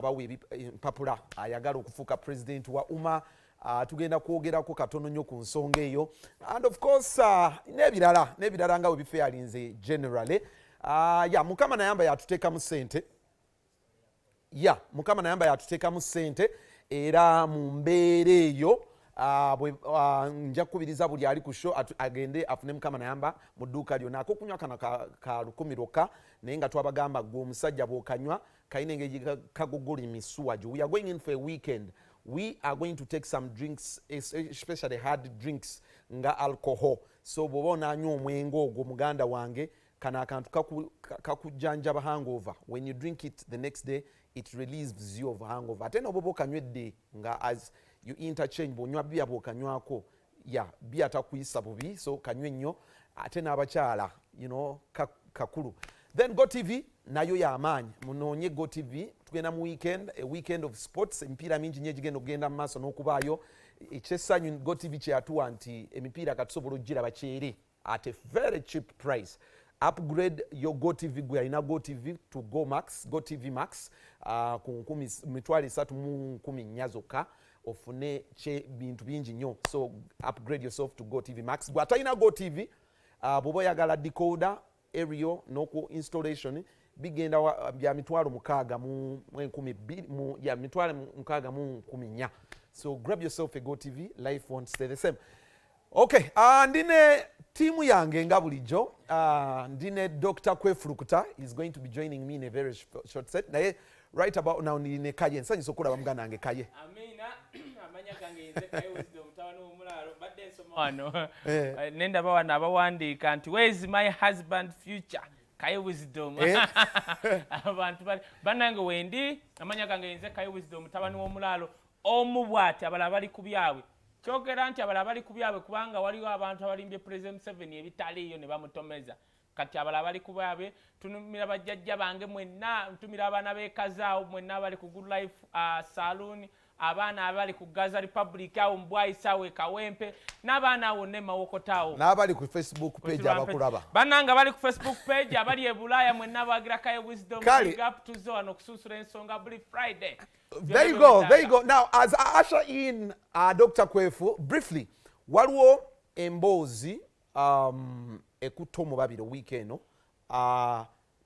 Abawa empapula ayagala okufuuka president wa UMA. Tugenda kwogerako katono nnyo ku nsonga eyo and of course n'ebirala n'ebirala nga bwe bifeyalinze generally. Ya Mukama nayamba yatuteekamu ssente, ya Mukama nayamba yatuteekamu ssente, era mu mbeera eyo nja kukubiriza buli ali ku show agende afune Mukama nayamba mu dduuka lyonna. Akokunywa kano ka 1000 lwokka, naye nga twabagamba gwe omusajja bw'okanywa kalina engeri kagogola emisuwa gyo. We are going in for a weekend. We are going to take some drinks, especially hard drinks nga alcohol. So bw'oba onaanywa omwenge ogwo, muganda wange, kano akantu kakujjanjaba hangover. When you drink it the next day, it relieves you of hangover. Ate noboba okanywedde nga as you interchange, bwonywa bia, bwokanywako ya bia takuyisa bubi, so kanywe nnyo. Ate n'abakyala kakulu. Then Go TV nayo yamaanyi, munoonye Go TV. Tugenda mu weekend, a weekend of sports, emipiira mingi nyo egigenda okugenda mu maaso n'okubaayo. Ekyessanyu Go TV kyeyatuwa nti emipiira katusobola okugiraba kyere at a very cheap price. Upgrade your Go TV, gwe alina Go TV, to Go Max, Go TV Max, ku 3,400 zokka, ofune kye bintu bingi nnyo. So upgrade yourself to Go TV Max. Gwe atalina Go TV, bw'oba oyagala decoder, aerial n'oku installation, bigenda bya 6,200 ya 64,000. So grab yourself a Go TV. Life won't stay the same. Okay, ndine tiimu yange nga bulijjo. Ndine Dr Kwefulukuta is going to be joining me in a very short set, naye right about now ndine Kaye. Nsanyusa okulaba muganda wange Kaye. Amina. Amanya gange nze Kaye Wisdom, mutabani w'omulaalo. Mbadde nsoma wano Eh. nendaba wano abawandiika nti, "Where is my husband future Kaye Wisdom?" Eh. Abantu bali bannange wendi. Amanya gange nze Kaye Wisdom, mutabani w'omulaalo omu bw'ati. Abalala bali ku byabwe. Kyogera nti abalala bali ku byabwe kubanga waliwo abantu abalimbye President Museveni ebitaliiyo ne bamutomeza. Kati abalala bali ku byabwe. Tunumira bajjajja bange mwenna, ntumira abaana b'ekazaawo mwenna abali ku Good Life Saloon, abaana abali ku Gaza Republic awo mubwayisaawo e Kawempe, n'abaana awo ne Mawokotaawo. N'abali ku Facebook page abakulaba. Bannange abali ku Facebook page, abali e Bulaaya mwenna abagira Kaye Wisdom. Kale. Big up. Tuzze wano okusunsula ensonga buli Friday. There you go, there you go. Now, as I usher in Dr. Kwefu, briefly, waliwo emboozi ekutta omubabiro wiiki eno.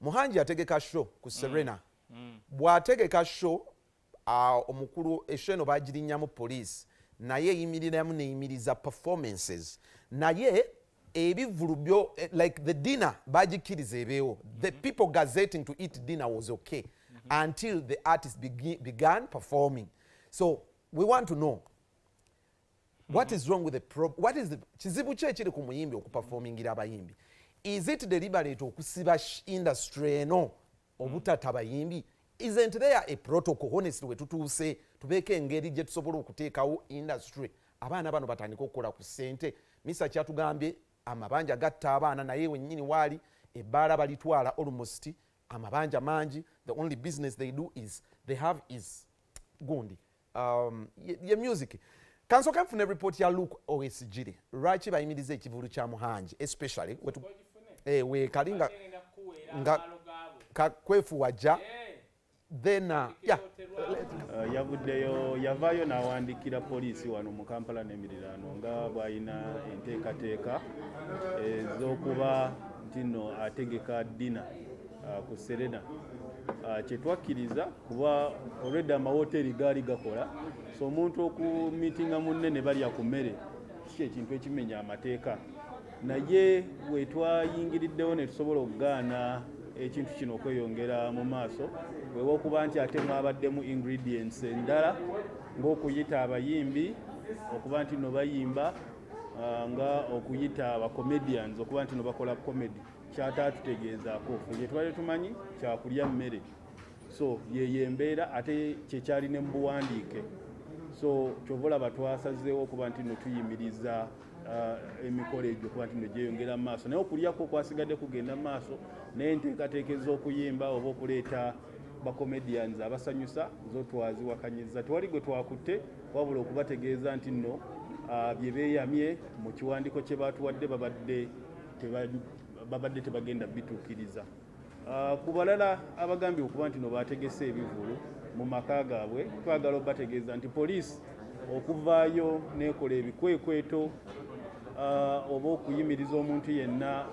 Muhangi yategeka show ku Serena. Bw'ategeka show, omukulu e show eno bagirinnyamu police, naye eyimiriramu neyimiriza performances, naye ebivvulu byo like the dinner bagikkiriza ebeewo. The people gazetting to eat dinner was okay until the artist began performing. So we want to know what is wrong with the what is the kizibu ki ekiri ku muyimbi okuperformingira abayimbi? Is it deliberate okusiba industry eno obutata bayimbi? Isn't there a protocol? Honestly, we tutuuse tubeeko engeri gye tusobola okuteekawo industry, abaana bano batandike okukola ku ssente. Misa kyatugambye amabanja gatta abaana, naye wennyini waali ebbaala balitwala almost amabanja mangi. The only business they do is they have is gundi ye music. Kansooke nfune report ya Luke Owesigire, lwaki bayimiriza ekivulu kya Muhangi, especially we kalinga nga Kakwefu wajja. Then yeah. Yavuddeyo, yavaayo n'awandiikira poliisi wano mu Kampala n'emiriraano nga bw'alina enteekateeka ez'okuba nti nno ategeka dinner ku Serena. Kye twakkiriza kuba already amawoteeri gaali gakola, so omuntu okumiitinga munne ne balya ku mmere si ekintu ekimenya amateeka. Naye bwe twayingiriddewo ne tusobola okugaana ekintu kino okweyongera mu maaso, wewokuba nti ate mwabaddemu ingredients endala ng'okuyita abayimbi okuba nti no bayimba, nga okuyita abacomedians okuba nti no bakola comedy, kyataatutegeezaako. Ffe kye twali tumanyi kyakulya mmere, so yeyo embeera ate kyekyali ne mu buwandiike. So kyova olaba twasazeewo okuba nti no tuyimiriza emikolo egyo okuba nti no gyeyongera mu maaso, naye okulyako kwasigadde kugenda mu maaso, naye enteekateeka ez'okuyimba oba okuleeta bacomedians abasanyusa zo twaziwakanyiza. Tewali gwe twakutte, wabula okubategeeza nti nno bye beeyamye mu kiwandiiko kye batuwadde babadde tebagenda bituukiriza. Ku balala abagambye okuba nti no bategese ebivulu. Mu maka gaabwe, twagala obategeeza nti poliisi okuvaayo n'ekola ebikwekweto oba okuyimiriza omuntu yenna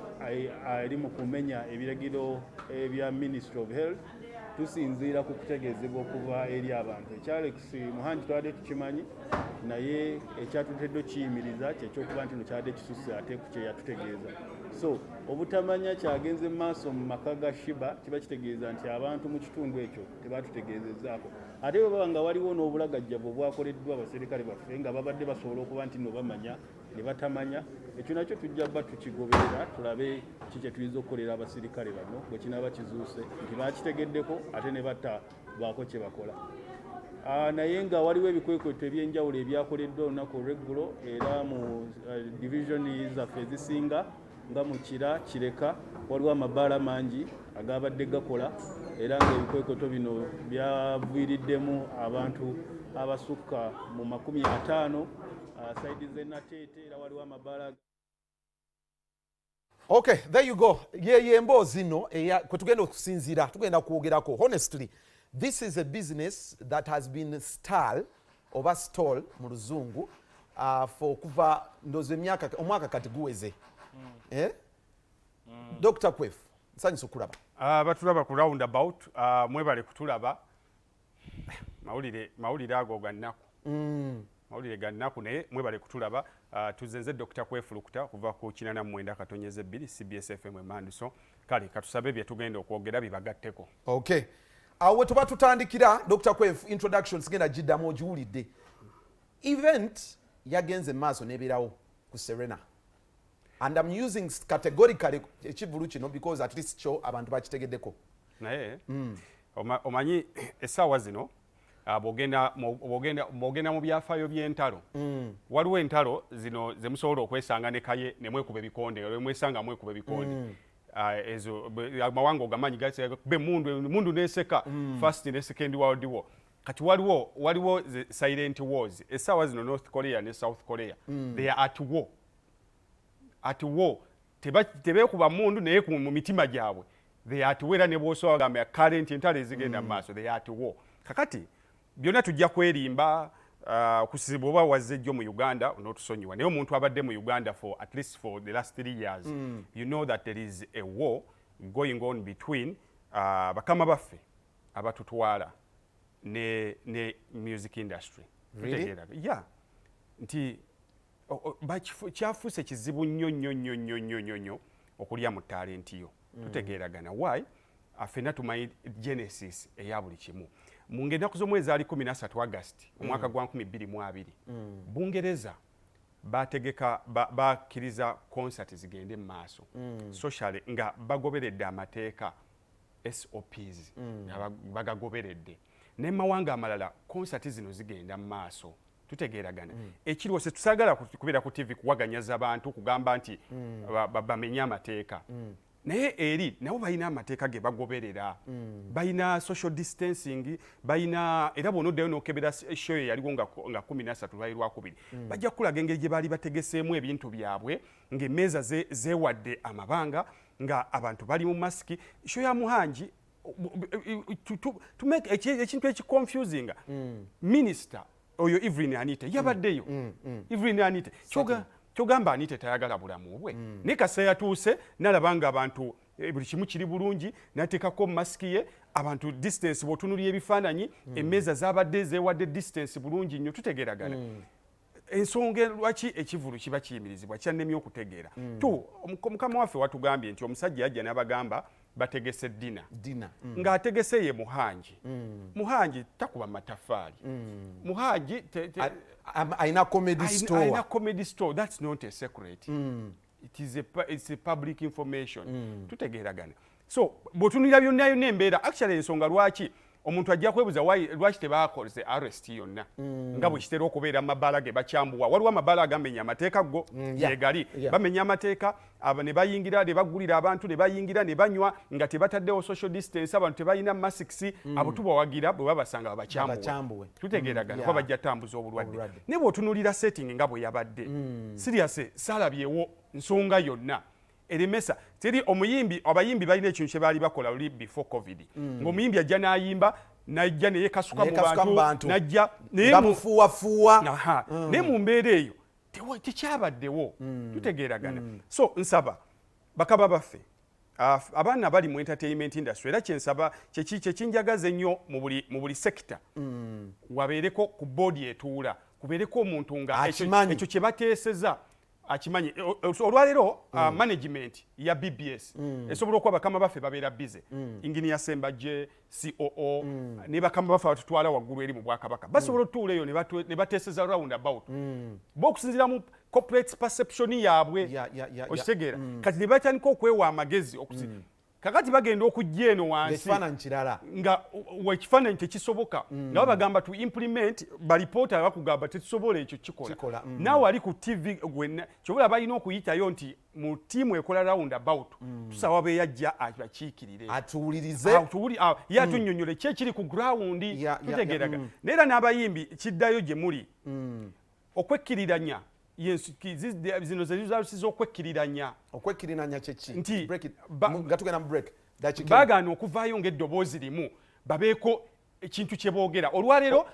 ali mu kumenya ebiragiro ebya Ministry of Health, tusinziira ku kutegeezebwa okuva eri abantu. Ekya Alex Muhangi twabadde tukimanyi, naye ekyatuletedde okiyimiriza kyekyokuba nti no kyabadde kisusse ate ku kyeyatutegeeza. So obutamanya kyagenze mu maaso mu maka ga Sheebah kiba kitegeeza nti abantu mu kitundu ekyo tebatutegeezezzaako. Ate bwe baba nga waliwo n'obulagajjavu obwakoleddwa abaserikale baffe nga babadde basobola okuba nti no bamanya ne batamanya, ekyo nakyo tujja bba tukigoberera, tulabe ki kye tuyinza okukolera abasirikale bano bwe kinaaba kizuuse nti bakitegeddeko ate ne batta baako kye bakola. Naye nga waliwo ebikwekweto ebyenjawulo ebyakoleddwa olunaku olw'eggulo, era mu division zaffe ezisinga nga mu Kira, Kireka, waliwo amabaala mangi agabadde gakola, era nga ebikwekweto bino byaviiriddemu abantu abasukka mu 50. Side z'e Nateete era waliwo amabaala. Okay, there you go. Ye emboozi nno kwe tugenda okusinziira, tugenda kwogerako. Honestly, this is a business that has been stall oba stall mu Luzungu for okuva ndowooza emyaka, omwaka kati guweze. Eh? Dr Kwef, nsanyusa okulaba. Batulaba ku roundabout, mwebale kutulaba. Mawulire ago ga nnaku, mawulire ga nnaku, naye mwebale kutulaba. Tuzenze Dr Kwefulukuta okuva ku 89.2 CBS FM Emanduso. Kale katusabe bye tugenda okwogera bibagatteko. Okay, awo we tuba tutandikira. Dr Kwef, introduction sigenda giddamu, ogiwulidde. Event yagenze maaso n'ebeerawo ku Serena, and I'm using categorically ekivulu kino because at least kyo abantu bakitegeddeko. Naye omanyi essaawa zino, bw'ogenda mu byafaayo by'entalo, waliwo entalo zino ze musobola okwesanga ne kaye ne mwekuba ebikonde, mwesanga mwekuba ebikonde. Ezo amawanga ogamanyi be mundu mundu neseka, First ne Second World War. Kati waliwo the silent wars. Essaawa zino North Korea ne South Korea, they are at war, at war. Tebeekuba mundu, naye mu mitima gyabwe they are at war. Era ne bw'osobola gamba current entalo ezigenda mu maaso, they are at war. Kakati byonna tujja kwerimba, kusibwa oba wazze jjo mu Uganda n'otusonyiwa, naye omuntu abadde mu Uganda for at least for the last 3 years, you know that there is a war going on between bakama baffe abatutwala ne music industry. Really? Tutegeera? Yeah, nti kyafuuse kizibu nnyo nnyo nnyo nnyo nnyo nnyo nnyo okulya mu talent yo. Tutegeeragana? Why? Ffenna tumanyi genesis eya buli kimu. Mu ng'ennaku z'omwezi ali 13 August omwaka gwa 2020, Bungereza bategeka bakkiriza concert zigende mu maaso socially nga bagoberedde amateeka, SOPs, nga bagagoberedde. Ne mawanga amalala concert zino zigenda mu maaso. Tutegeeragana? Ekiriwo, setusaagala kubeera ku TV kuwaganyaza bantu kugamba nti bamenye amateeka, naye eri nabo balina amateeka ge bagoberera, balina social distancing, balina. Era bw'onoddayo n'okebera show yo yaliwo nga 13 lwali lwakubiri, bajja kukulaga engeri gye baali bategeseemu ebintu byabwe, ng'emmeeza zeewadde amabanga, nga abantu bali mu masiki. Show ya Muhangi to make ekintu ekiconfusinga, minisita oyo Evelyn Anita yabaddeyo. Evelyn Anita, kyogamba Anita tayagala bulamu bwe, naye kasita yatuuse nalaba nga abantu buli kimu kiri bulungi, nateekako masiki ye, abantu distance. Bw'otunulira ebifaananyi, emmeeza zabadde zeewadde distance bulungi nnyo. Tutegeeragana? Ensonga lwaki ekivulu kiba kiyimirizibwa kyannemye okutegeera. Tu mukama waffe watugambye nti omusajja yajja n'abagamba bategese dinner. Dinner. Ng'ategese ye Muhangi. Muhangi takuba mataffaali. Muhangi Alina comedy store. Alina comedy store. That's not a secret. It's a public information. Tutegeeragana? So bw'otunulira byonna yonna embeera, actually ensonga lwaki omuntu ajja kwebuuza lwaki tebakoze arrest yonna nga bwe kitera okubeera mu mabaala ge bakyambuwa. Waliwo amabaala agamenya amateeka go yegali bamenya amateeka aba ne bayingira ne bagulira abantu, ne bayingira ne banywa nga tebataddewo social distance, abantu tebalina masks. Abo tubawagira, bwe babasanga babakyambuwe. Babakyambuwe. Tutegeeragana? Kuba bajja tambuza obulwadde. Obulwadde. Naye bw'otunuulira setting nga bwe yabadde, serious, saalabyewo nsonga yonna eremesa. Teri omuyimbi, abayimbi balina ekintu kye baali bakola luli before COVID, ng'omuyimbi ajja n'ayimba. Najja neyekasuka mu Neyekasuka mu bantu, bantu. Najja naye Bamufuuwafuuwa. Aha. Naye mu mbeera eyo tekyabaddewo. Tutegeeragana? So nsaba bakaba baffe, abaana bali mu entertainment industry, era kyensaba kyekinjagaza ennyo mu buli sector, wabeereko ku boodi etuula, kubeereko omuntu nga Akimanyi. Ekyo kye bateeseza akimanyi. Olwaleero management ya BBS esobola okuba bakama baffe babeera busy, Engineer Sembajje, COO, ne bakama baffe abatutwala waggulu eri mu bwakabaka basobola otutuula eyo ne bateeseza round about bo okusinziira mu corporate perception yaabwe. Okitegeera? Kati ne batandika okwewa amagezi kakati bagenda okujja eno wansi Ekifaananyi kirala. Nga ekifaananyi tekisoboka, nga babagamba to implement, balipoota bakugamba tetusobola ekyo kikola. Kikola. Naawe ali ku TV gwenna kyobola balina okuyitayo nti mu ttiimu ekola round about tusaba beyajja abakiikirire. Atuwulirize. Ye atunnyonnyole ki ekiri ku ground. Tutegeeraga? Naye era n'abayimbi kiddayo gye muli okwekkiriranya. Zino ze results z'okwekkiriranya. Okwekkiriranya kyeki? Nti Break it. Nga tugenda mu break, Dakiika emu. Baagaana okuvaayo ng'eddoboozi limu, babeeko ekintu kye boogera. Olwaleero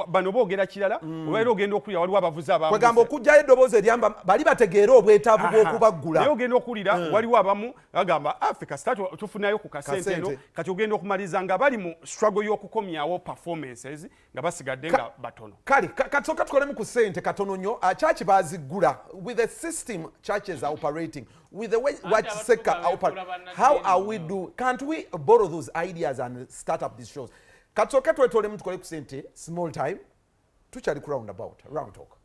bano boogera kirala, olwaleero ogenda okuwulira waliwo abavuzi abamu Kwegamba okugjayo eddoboozi eryamba bali bategeere obwetaavu bw'okubaggula. Naye ogenda okuwulira waliwo abamu bagamba affe kasita tufunayo ku kasente eno. Kasente. Kati ogenda okumaliriza nga bali mu struggle y'okukomyawo performances nga basigadde nga batono. Kale kasooka tukolemu ku ssente katono nnyo. Church baziggula with the system churches are operating with the way Wakiseka abatuuka operate. beefuula How are we bannaddiini. Do can't we borrow those ideas and start up these shows? Kasooka twetolemu tukole ku ssente small time. Tukyali ku round about round talk.